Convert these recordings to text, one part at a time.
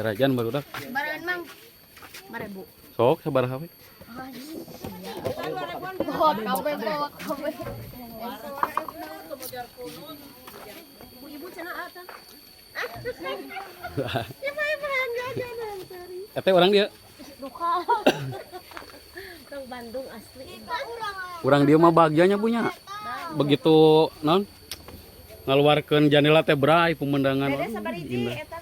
Jarajan barudak. Barengan Mang. 5.000. Sok sabaraha we? Bawa kabeh, bawa kabeh. Ibu cenah atuh. Eta orang dia. Duka. Orang Bandung asli. Urang dia mah bahagianya punya. Begitu non ngaluarkeun jandela teh bray pemandangan. Dede Aduh, indah. eta.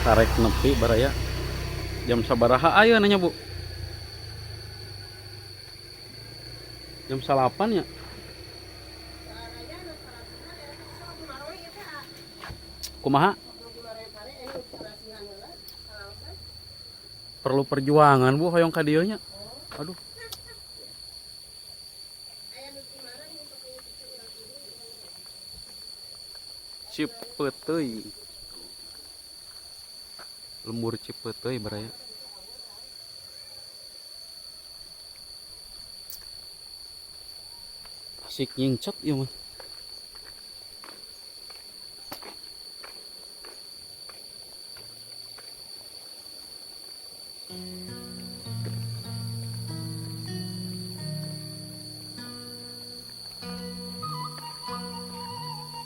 Karek nepi baraya. Jam sabaraha ayo nanya Bu. Jam 9 ya. Kumaha? Perlu perjuangan Bu hoyong ka dieu nya. Aduh. Cipeteuy. Lembur Cipeteuy baraya. Asik nyingcet ieu mah.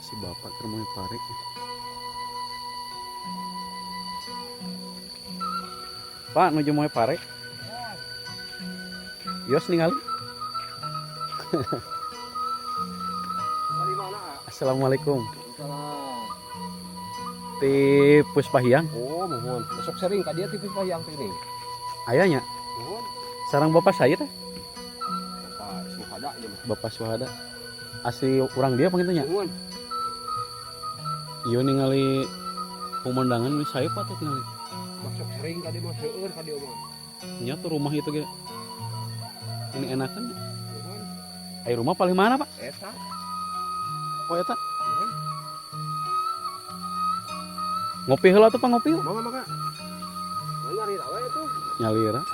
Si bapak keur moe pare. Pak nuju moe pare. Yos ningali. Dari mana? Assalamualaikum. Salam. Ti Puspahiang. Oh, mohon. Besok sering ka dia tipis wayang teh ini. Aya nya. Mohon. Sarang bapak saya teh. Bapak Suhada ya mah. Bapak Suhada. Asli urang dia panggilnya. Mohon. Ieu ningali pemandangan ini saya Pak tuh ningali. Masuk sering ka dia mah seueur ka dia mah. Nya tuh rumah itu ge. Ini enakan. Mohon. Ayo rumah paling mana Pak? Eta. Oh eta. Mohon. Ngopi heula tuh Pak ngopi. Mangga mangga. Mau nyari rawe itu. Nyalira.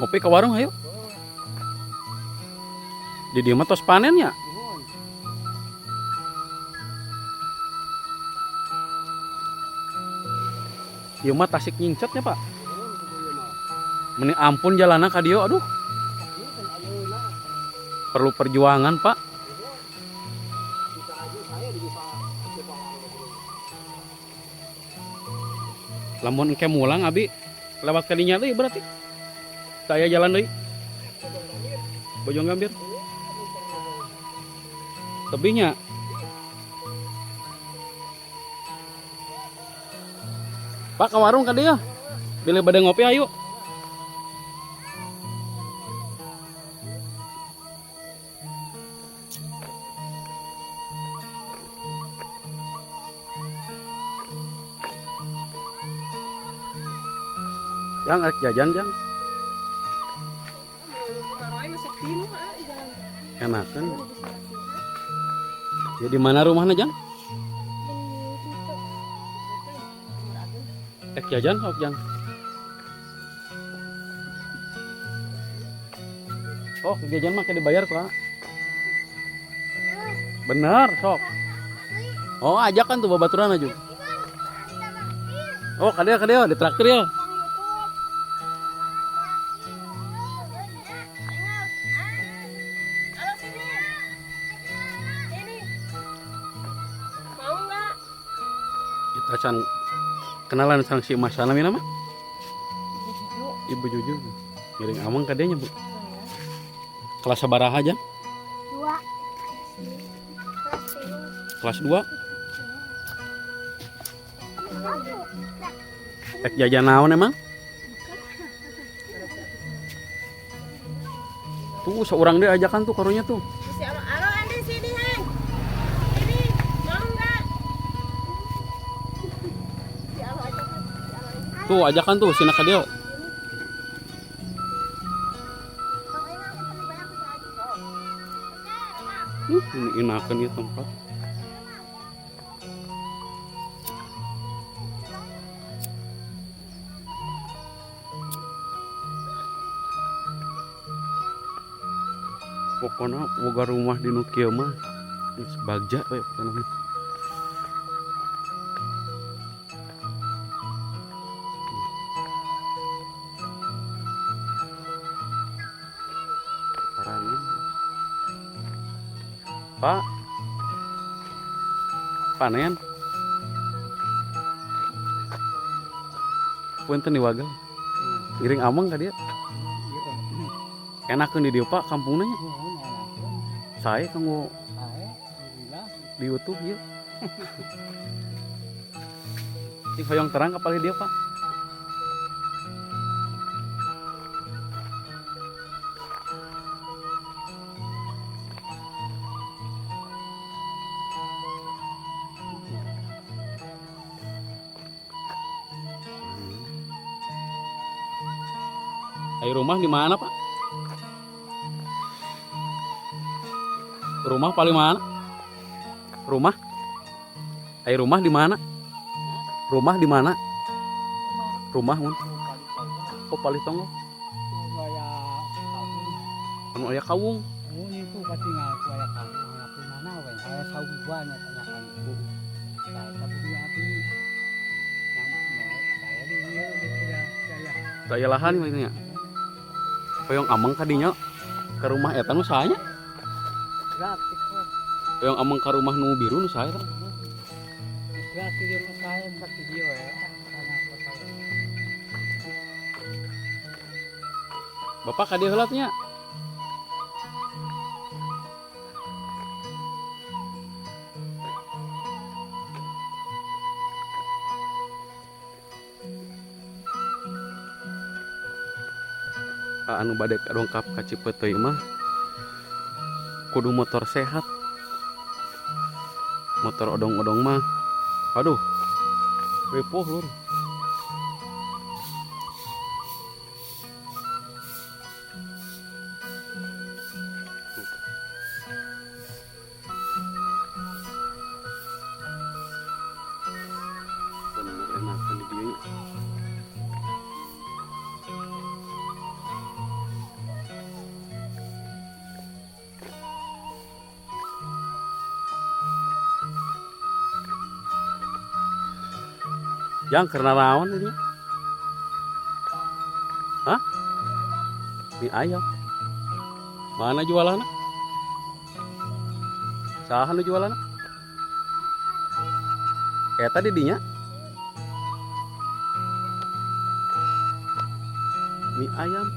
Ngopi ke warung ayo. Di dieu mah tos panen ya. Mohon. Ieu mah tasik nyingcetnya Pak. Mohon kudu ieu mah. Meni ampun jalanna ka dieu aduh. Ini kan ayeuna. Perlu perjuangan Pak. Mohon. Bisa aja saya di bisa Lamun engke mulang abi lewat kalinya deui berarti. Saya jalan deui. Bojong Gambir. Tebihnya. Pak ke warung ka dieu. Bilih bade ngopi ayo. Jang, arek jajan jang. Enakan. Ya di mana rumahnya jang? Ek jajan sok jang. Oh, jajan mah kayak dibayar kok. Bener, sok. Oh, ajakan tuh babaturan aja. Oh, kadeo kadeo ditraktir ya. Halo sini. Sini. Mau nggak? Kita can kenalan sareng si Mas Sanami nama? Ibu Juju. Ngiring amang kadenya, Bu. Kelas sabaraha aja? 2. Kelas 2. Ek jajan naon emang? Tuh seorang dia ajakan tuh karunya tuh. Si Alo, Alo Andi sini, Heng. Sini, mau nggak? Si Alo ajakan. Si Alo ajakan. Tuh ajakan tuh sina ka dieu. Ini enakan ya tempat. Pokoknya boga rumah di nu kieu mah geus bagja we pokona mah. Paranin. Pak. Panen. Punten diwagel. Ngiring ameng ka dieu. Enakeun di dieu, Pak, kampungna nya. Sae kanggo di YouTube ieu. Cing hoyong terang ka palih dieu, Pak. Ayo, rumah di mana, Pak? Rumah paling mana? Rumah? Ayo, rumah di mana? Rumah di mana? Rumah mun. Oh, palih tonggoh. Anu aya kawung. Itu katingal ku aya kawung, aya mana we, aya saung nya tanyakan ku. Saya tapi dia api. Yang saya di ieu kira saya. Daya lahan gitu nya. Hoyong ameng ka dinya ke rumah eta nu saha nya? Gratis kok. Hoyong ameng ka rumah nu biru nu saha eta? Gratis dia mah saya sak di dieu we. Kana kota. Bapak ka dieu heula nya. Anu bade dongkap ka Cipeuteuy mah kudu motor sehat. Motor odong-odong mah aduh, ripuh, lur. Tuh. Bener enakan di dieu nya. Yang karena naon ini? Hah? Mie ayam. Mana jualanna? Saha nu jualanna? Eta di dinya. Mie ayam.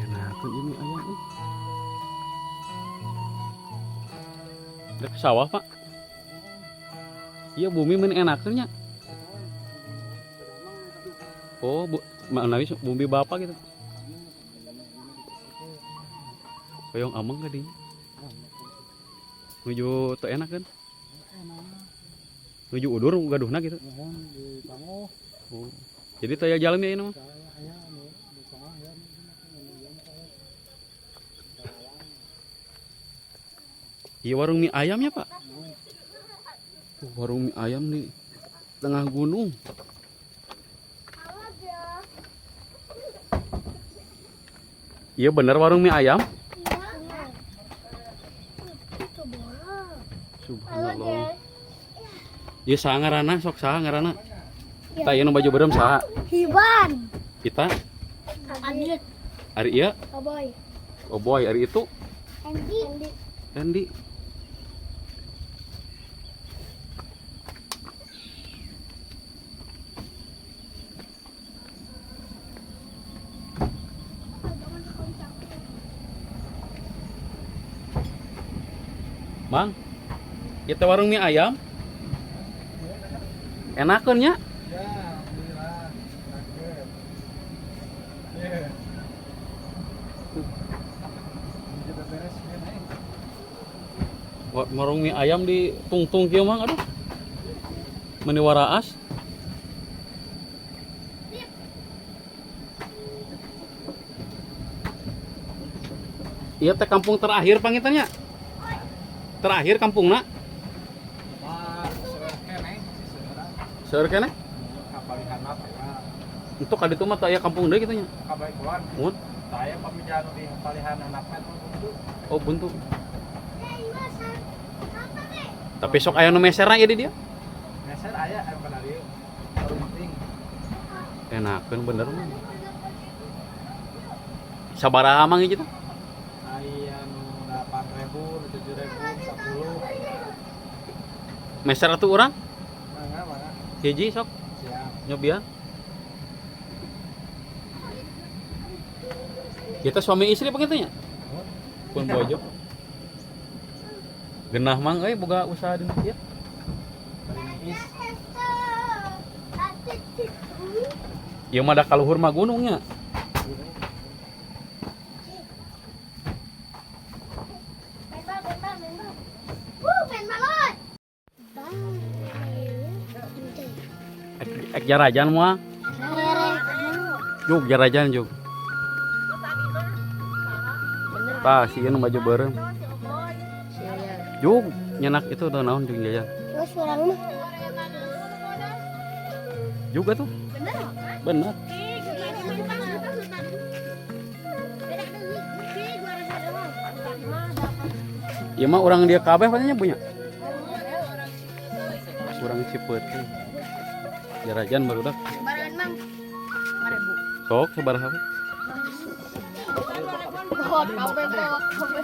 Enak ieu mie ayam euy. Rek ke sawah, Pak. Iya, bumi mun enakeun nya. Oh, bu, manawi bumi bapak gitu. Hoyong ameng ka dinya. Nuju teu enak kan? Nuju udur gaduhna gitu. Di tonggoh. Oh. Jadi teu aya jalmi ayeuna mah. Aya anu di tengah ya anu ieu mah saya. Iya, warung mie ayamnya, Pak. Warung mie ayam di tengah gunung. Awas ya. Iya, bener warung mie ayam. Iya. Itu bola. Subhanallah. Iya, saha ngaranna, sok saha ngaranna? Kita ieu nu baju beureum saha? Hiban. Kita Adit. Ari ieu? Oboy. Oh boy, ari itu? Andy. Andy. Andy. Mang, kita warung mie ayam. Enakeun nya? Ya, alhamdulillah. Enakeun. Iya. Kita beres ya, naik. Warung mie ayam di tungtung kieu, Mang, aduh. Meuni waraas. Ieu teh kampung terakhir panginten nya. Terakhir kampungna. Seueur keneh. Untuk ka ditu mah teu aya kampung deui kitu nya. Mun. Saya pamijahan di palihan anaknya tuh buntu. Oh, buntu. Tapi sok aya nu meserna ieu di dieu. Meser aya aya kana dieu. Penting. Enakeun bener mah. Sabaraha mang ieu teh? Aya nu 8.000, 7.000, 10. Meser atuh urang Mangga, mangga. hiji sok Siap. nyobian. Kita suami istri apa nya? Pun bojo. Genah mang euy boga usaha di dieu. Is. Ieu mah da kaluhur mah gunungnya. Ek, ek jarajan moal. Juk jarajan juk. Tah si ieu nu baju beureum. Juk nyenak itu tuh naon jeung jajan. Terus orang mah. Juga tuh. Bener. Ieu mah orang dia kabeh patnya punya. Urang Cipeuting. Jarajan barudak. Barengan mang. Sok sabaraha we? Bot, kabeh bot, kabeh.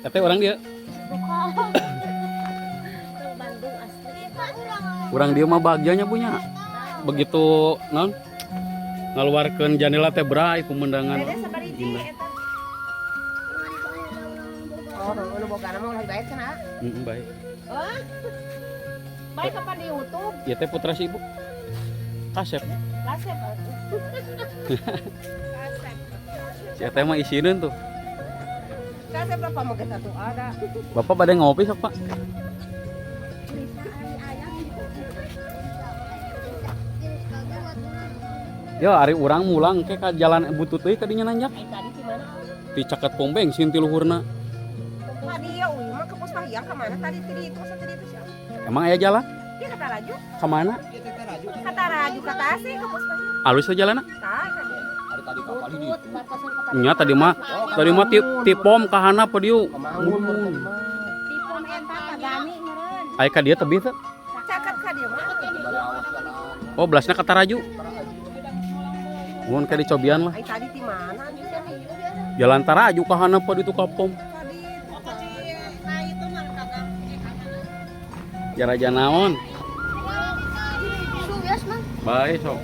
Teh orang dia. Bandung asli. Urang dia mah bahagianya punya. Begitu non ngaluarkeun jandela teh bray pemandangan. Indah. Oh, lu boga nama ulah baik kan, ah? Heeh, baik. Hah? Baik kapan di YouTube? Ieu teh putra si ibu. Kasep. Kasep atuh. Kasep. Si eta mah isineun tuh. Kasep lah pameget atuh ada. Bapak pada ngopi sok, Pak. Ya, ari urang mulang ke ka jalan butut euy ka dinya nanjak. Ai tadi di mana? Di caket pom bensin ti luhurna. Tadi ya uy mah ke Puspahiang ka mana tadi tadi itu asa tadi itu siapa? Emang aya jalan? Dia kata Raju, Ka mana? kata Raju kata Asih ke Puspahiang. Alus teh jalanna? Tah, kan dia. Nya tadi mah ti pom ka handap pa dieu. Mun. Aya ka dieu tebih teh. Caket ka dia mah. Oh, belasna ka Taraju. Mun ka dicobian lah. Ai tadi di mana? Jalan Taraju ka handap pa ditu ka pom. Tadi itu. Jarajan naon? Bae sok.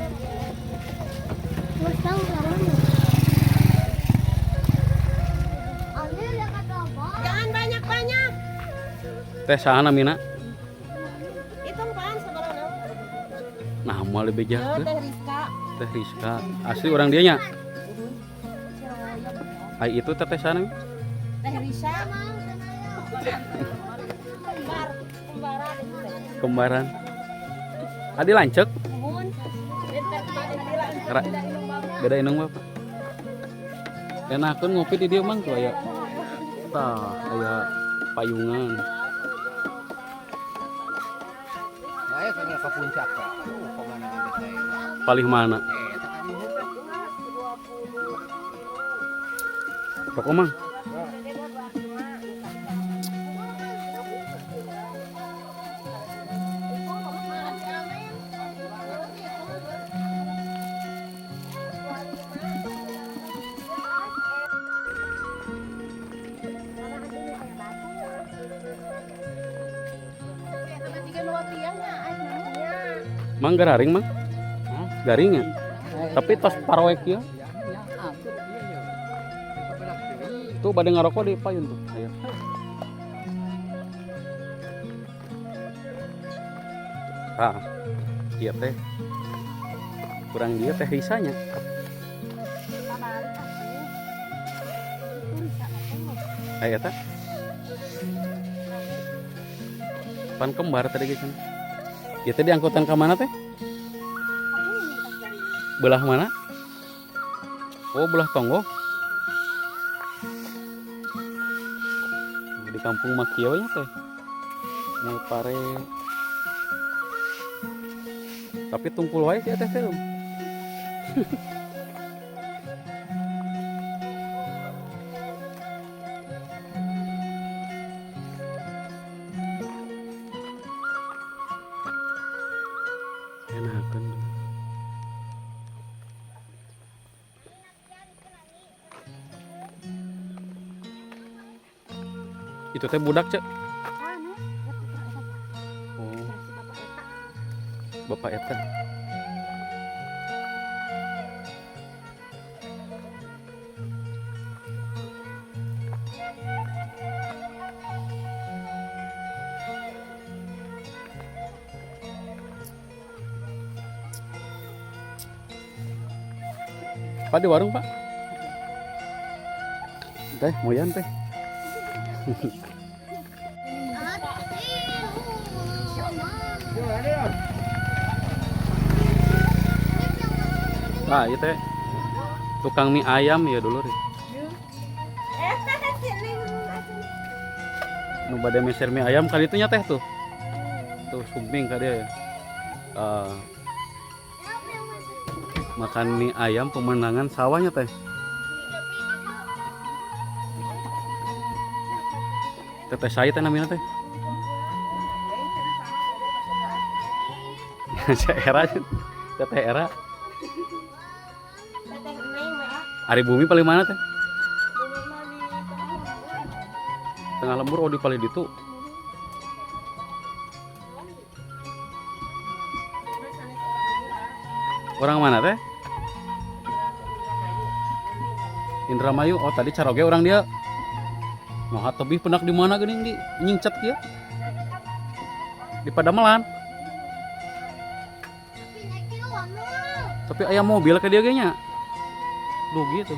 Jangan banyak-banyak. Teh saha namina? Hitung pan sabaraha. Nah, moal Yo dibejakeun. Teh Rizka. Teh Rizka. Asli orang dia nya. Ai itu teh teh saha namina? Teh Risa. Kembar, kembaran itu teh. Kembaran. Adi lanceuk. Mun. Ra- Beda indung bapak. Enakeun ngopi di dieu mang tuh aya. Tah, aya payungan. Saya kayaknya ke puncak Pak. Aduh, pemandangan teh. Palih mana? Eh, eta kan Rokok mang. Mang gararing mang. Garing ya. Tapi tos paroek ya. Tuh bade ngarokok di payun tuh. Ayo. Ah, iya teh. Kurang dia teh risanya. Ayo teh. Pan kembar tadi gitu. Ieu teh diangkutan ka mana teh? Belah mana? Oh, belah Tonggoh. Di kampung mah kieu nya teh. Mau pare. Tapi tungkul wae sih teh teh. Om. Enakan. Itu teh budak, Cek. Oh, bapak eta. Pak di warung, Pak. Teh, moyan teh. Nah, itu teh tukang mie ayam ya dulu ya. Nu bade meser mie ayam kali itu nya teh tuh. Tuh sumping ka dia ya. Ah, makan mie ayam pemandangan sawahnya teh. Teteh saya teh namanya teh. Si Era, Teteh Era. Teteh Neng ya. Ari bumi paling mana teh? Bumi mah di tengah lembur. Tengah lembur, oh di paling ditu. Orang mana teh? Indramayu. Oh, tadi caroge orang dia. Nah, tebih penak di mana geuning di nyingcet kieu? Di Padamelan. Tapi aya mobil ke dia nya. Duh gitu.